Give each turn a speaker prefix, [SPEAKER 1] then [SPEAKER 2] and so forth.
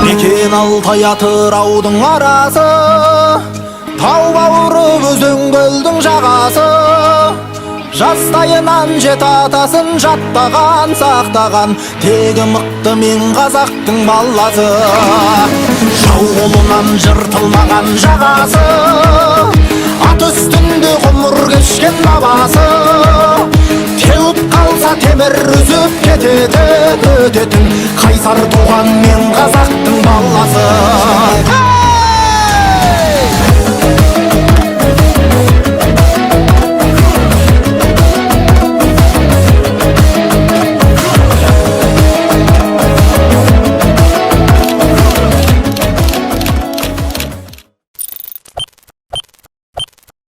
[SPEAKER 1] Мекен Алтай, Атыраудың арасы, тау бауыры, өзен көлдің жағасы. Жастайынан жеті атасын жаттаған, сақтаған, тегі мықты мен қазақтың баласы. Жау қолынан жыртылмаған жағасы, ат үстінде ғұмыр кешкен бабасы. Теуіп қалса темір үзіп кететін, өтетін, қайсар туған мен қазақтың баласы.